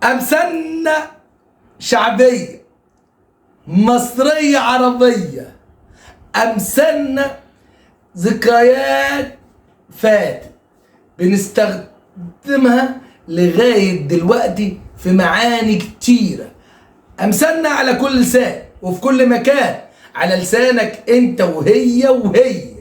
أمثالنا شعبية مصرية عربية، أمثالنا ذكريات فاتت بنستخدمها لغاية دلوقتي في معاني كتيرة. أمثالنا على كل لسان وفي كل مكان، على لسانك انت وهي وهي.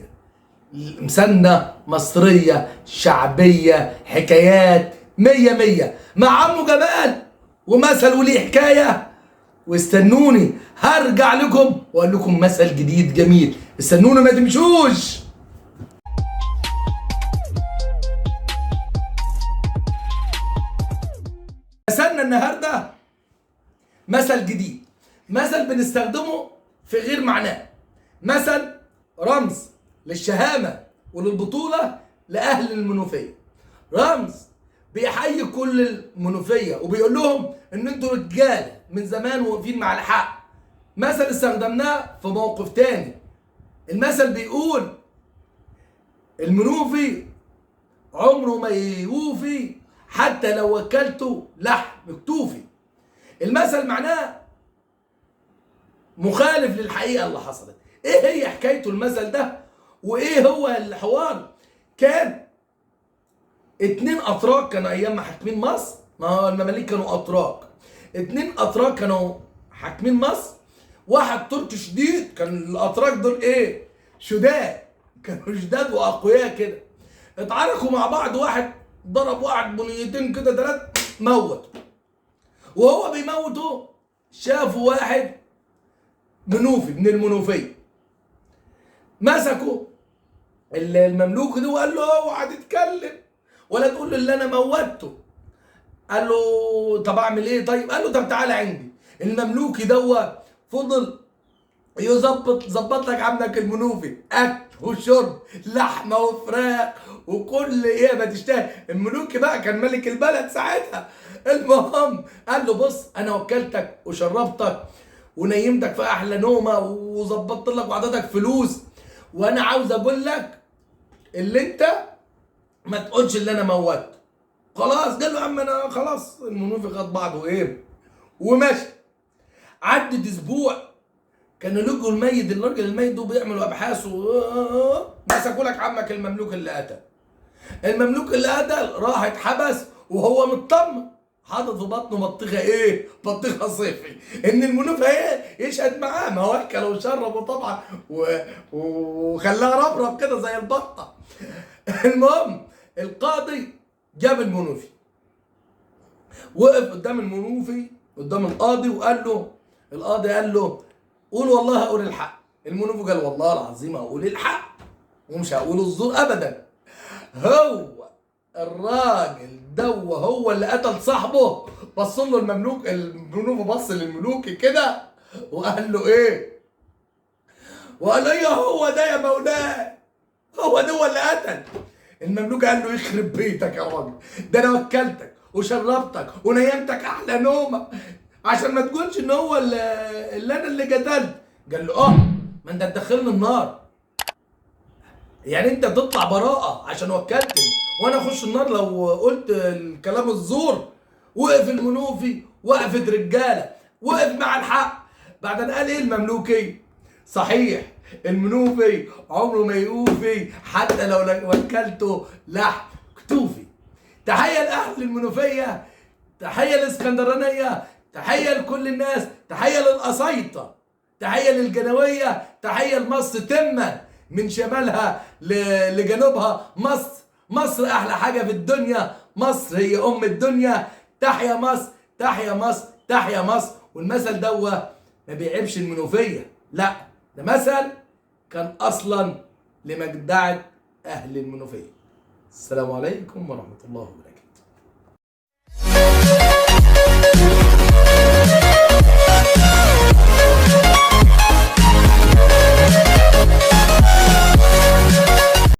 أمثالنا مصرية شعبية، حكايات مية مية مع عمو جمال ومثل وليه حكاية. واستنوني هرجع لكم واقول لكم مثل جديد جميل. استنوني ما تمشوش. مثلنا النهارده مثل جديد، مثل بنستخدمه في غير معناه، مثل رمز للشهامة وللبطولة لأهل المنوفية، رمز بيحيي كل المنوفية وبيقول لهم ان انتوا رجالة من زمان واقفين مع الحق. مثل استخدمناه في موقف تاني. المثل بيقول المنوفي عمره ما يوفي حتى لو وكلته لحم كتوفي. المثل معناه مخالف للحقيقة اللي حصلت. ايه هي حكايته المثل ده وايه هو الحوار؟ كان 2 اتراك كانوا ايام ما حاكمين مصر، ما هو المماليك كانوا اتراك، 2 اتراك كانوا حاكمين مصر، واحد تركي شديد، كان الاتراك دول ايه؟ شداد، كانوا شداد واقوياء كده. اتعاركوا مع بعض، واحد ضرب واحد بنيتين كده 3 موت. وهو بيموته شافوا واحد منوفي من المنوفية، مسكوا المملوك ده وقال له اوعى تتكلم ولا تقول له اللي انا موتته. قال له طب اعمل ايه طيب؟ قال له طب تعالى عندي. المملوكي دوت فضل يظبط ظبط لك عمك المنوفي اكل وشرب، لحمه وفراخ وكل ايه ما تشتهي. الملوكي بقى كان ملك البلد ساعتها. المهم قال له بص، انا وكلتك وشربتك ونيمتك في احلى نومه وظبطت لك وعطيتك فلوس، وانا عاوز اقول لك اللي انت ما تقولش اللي انا موتته. خلاص قال له يا عم انا خلاص. المنوفي خد بعضه ايه ومشي. عدت اسبوع كانوا لقوا الميت، الراجل الميت ده بيعملوا ابحاث مسكوا لك عمك المملوك اللي قتل. المملوك اللي قتل راح اتحبس وهو مطمن، حاطط في بطنه بطيخه ايه؟ بطيخه صيفي، ان المنوفي ايه؟ يشهد معاه، ما هو اكل وشرب طبعا وخلاها ربرب كده زي البطة. المهم القاضي جاب المنوفي، وقف قدام المنوفي قدام القاضي وقال له، القاضي قال له قول والله هقول الحق. المنوفي قال والله العظيم هقول الحق ومش هقول الزور ابدا. هو الراجل ده هو اللي قتل صاحبه. بص له المملوك، المنوفي بص للملوكي كده وقال له ايه؟ وقال له ايه هو ده يا مولاي؟ هو ده هو اللي قتل. المملوك قال له يخرب بيتك يا راجل، ده انا وكلتك وشربتك ونيمتك احلى نومه عشان ما تقولش ان هو اللي انا اللي قتلت. قال له اه ما انت تدخلني النار، يعني انت تطلع براءه عشان وكلتني وانا اخش النار لو قلت الكلام الزور. وقف المنوفي وقفت رجاله، وقف مع الحق. بعدين قال ايه المملوكي؟ صحيح المنوفي عمره ما يوفي حتى لو وكلته لحم كتوفي. تحية لاهل المنوفية، تحية للاسكندرانيه، تحية لكل الناس، تحية للقصيطه، تحية للجنويه، تحية لمصر تمه من شمالها لجنوبها. مصر مصر احلى حاجة في الدنيا، مصر هي ام الدنيا. تحيا مصر، تحيا مصر، تحيا مصر. والمثل دوا ما بيعيبش المنوفية، لا ده مثل كان اصلا لمجدعه اهل المنوفية. السلام عليكم ورحمة الله وبركاته.